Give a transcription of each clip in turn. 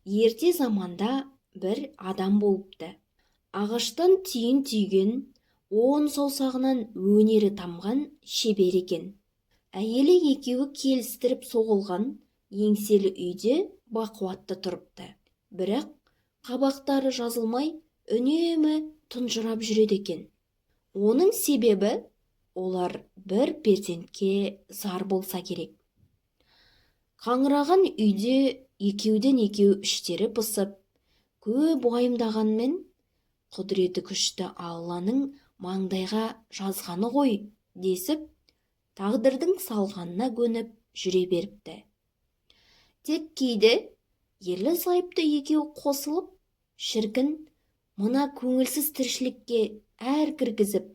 Ерте заманда бір адам болыпты. Ағаштан түйін түйген, он саусағынан өнері тамған шебер екен. Әйелі екеуі келістіріп соғылған еңселі үйде бақуатты тұрыпты. Бірақ қабақтары жазылмай, үнемі тұнжырап жүреді екен. Оның себебі олар бір перзентке зар болса керек. Қаңыраған үйде екеуден екеу іштері пысып, көп уайымдағанмен, құдіреті күшті Алланың маңдайға жазғаны ғой десіп, тағдырдың салғанына көніп жүре беріпті. Тек кейде ерлі-зайыпты екеуі қосылып, шіркін, мына көңілсіз тіршілікке әр кіргізіп,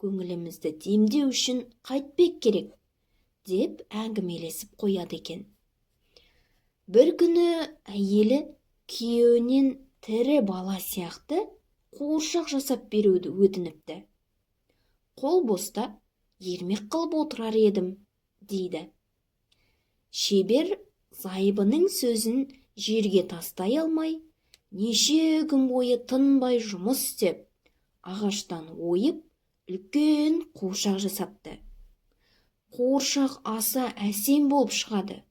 көңілімізді демдеу үшін қайтпек керек, деп әңгімелесіп қояды екен. Бір күні әйелі күйеуінен тірі бала сияқты қуыршақ жасап беруді өтініпті. Қол боста ермек қылып отырар едім, дейді. Шебер зайыбының сөзін жерге тастай алмай, неше күн бойы тынбай жұмыс істеп, ағаштан ойып, үлкен қуыршақ жасапты. Қуыршақ аса әсем болып шығады.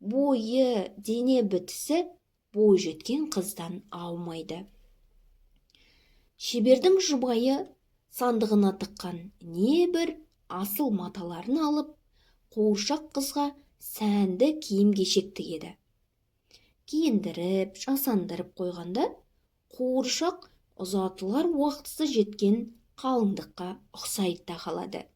Бойы, дене бітісі бойжеткен қыздан аумайды. Шебердің жұбайы сандығына тыққан небір асыл маталарын алып, қуыршақ қызға сәнді киім-кешек тігеді. Киіндіріп, жасандырып қойғанда, қуыршақ ұзатылар уақытысы жеткен қалыңдыққа ұқсайды да қалады.